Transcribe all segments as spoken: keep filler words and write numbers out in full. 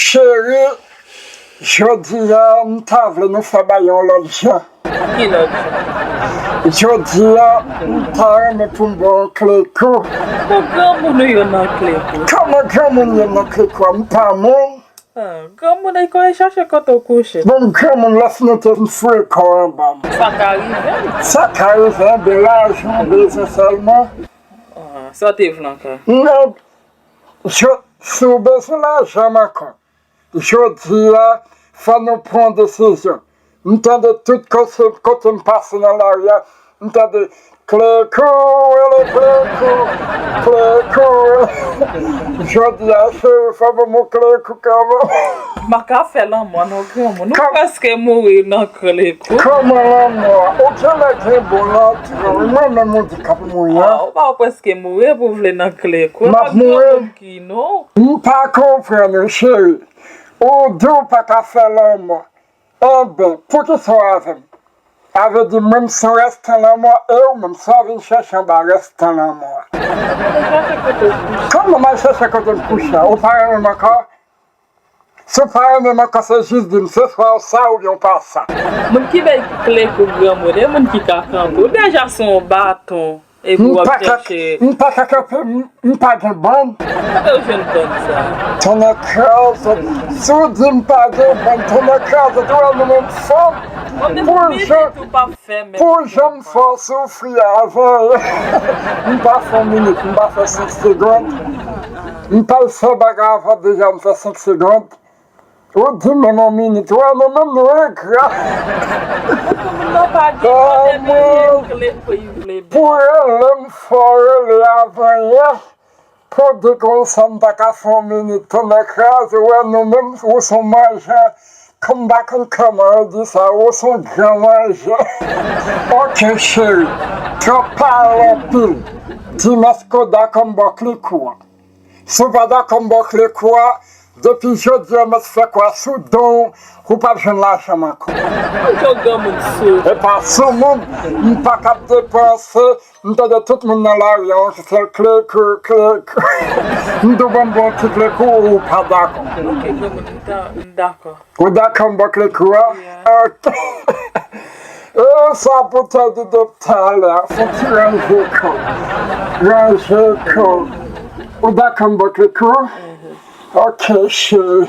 Cheri, jodi a, m ta vle nou fè bagay yon lòt jan. Ki lòt jan? Jodi a, m ta renmen pou m ba w yon klekou. Bon, granmoun ou yo nan klekou. Kòman granmoun yo nan klekou a? M pa moun. Ah, granmoun, ay, kò, al chache kote w kouche. Bon, granmoun, lè fini te m foure kò anba m. Sa ka rive. Sa ka rive, enben lajan w bezwen sèlman. Ah, sa w te vle ankò? Non, si w bezwen lajan m ankò, jodi a, fò nou pran yon desizyon. M tande tout kote, kote m pase nan lari a, m tande klekou, rele klekou, klekou. Jodi a, cheri, fò ban m yon klekou kanmenm. M pa ka fè lanmò non, granmoun. Nou prèske mouri nan klekou. Kòman lanmò? Ou genlè gen bon lantren, wi, mwen menm ou di k ap mouri a. Ah, ou pa prèske mouri epi w vle nan klekou. M ap mouri. Ki non? M pa konprann ou, cheri. Ou di w pa ka fè lanmò. Enben, poukisa w avè m? Sa vle di mwen m se yon rèstan lanmò e ou menm sa w vin chèche anba rèstan lanmò a. Kòman m al chèche kote m kouche a? Ou pa renmen m ankò? Si w pa renmen m ankò, se jis di m se swa w sa oubyen w pa sa. Moun ki bay klekou granmoun, e moun ki ka kanpe. Ou deja se yon baton. Epi w ap chèche. M pa ka kanpe, m, m pa gen bann. Kote w jwenn bann sa? Tonnè kraze. Si w di m pa gen bann, tonnè kraze, ou wè nou menm fanm. Pou jan, pou jan m fè w soufri avan, m pa fè yon minit, m pa fè senk segonn. M pa fè bagay avan deja m fè senk segonn. Ou di m menm yon minit, ou wè nou menm nou engra. Pou rele m fò rele avan yè. Pou di konsa m pa ka fè yon minit, tonnè kraze, ou wè nou menm ou se yon manjè. Kòm m pa konn kòman yo di sa, ou se yon gran manjè. Oke cheri, twòp pale anpil. Di m èske w dakò m ba w klekou a? Si w pa dakò m ba w klekou a, depi jodi a mèt fè kwa sou don w, ou p ap jwenn lajan m ankò. Ou jwenn granmoun sou. E pa sou moun, m pa k ap depanse, m tande tout moun nan lari a, yon sèl klekou, klekou. M tou ban m ba w ti klekou, ou pa dakò. Oke, granmoun, m ta, m dakò. Ou dakò m ba w klekou a? Yeah. Oke. E sa pou tande de talè, fon ti ranje kò. Ranje kò. Ou dakò m ba w klekou? Oke, cheri.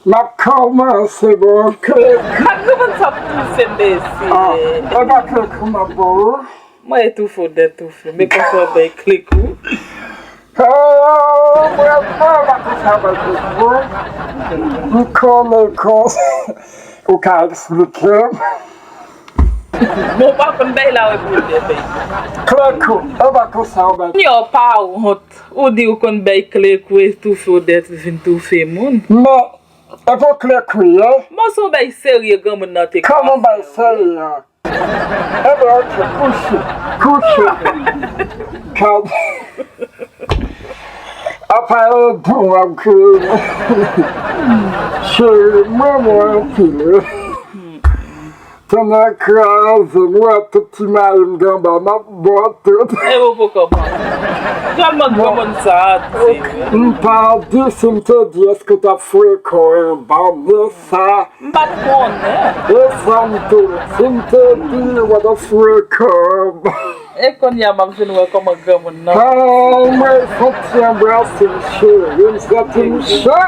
M ap kòmanse ba w klekou. Ak nou konn sa ap toufe, mesye. Ah, e ba klekou m ap ba w. Mwen etoufe w dètoufe. Men konsa w bay klekou. Oh, mwen, mwen pa konsa bay klekou. M konnen konsa. Ou ka eksplike m? Bon, w pa konn bay la, wè, pou w te bay. Klekou, e ba konsa w bay. Yo, pa wont. Ou di ou konn bay klekou, etoufe w dèt vin toufe moun. Men, e pou klekou, ye? Bon, se w bay serye, granmoun nan te ka fè. Kòman bay serye? Enben, oke, kouche, kouche. Gad. Apa e don w ap kreye. Cheri, mwen, mwen anpil, wi. Tonnè kraze m, ou wè tout ti mayi m gen anba, m ap ba w tout. E ou poko manje. Sèlman granmoun sa a, ti. M pa di si m te di èske w t ap foure kò w anba, men sa. M pa t konnen. E sa m tou, si m te di, w t ap foure kò w. E kounye a m ap vin wè kòman granmoun nan. Ah, mwen, fon ti anbrase m, cheri, m santi m cho.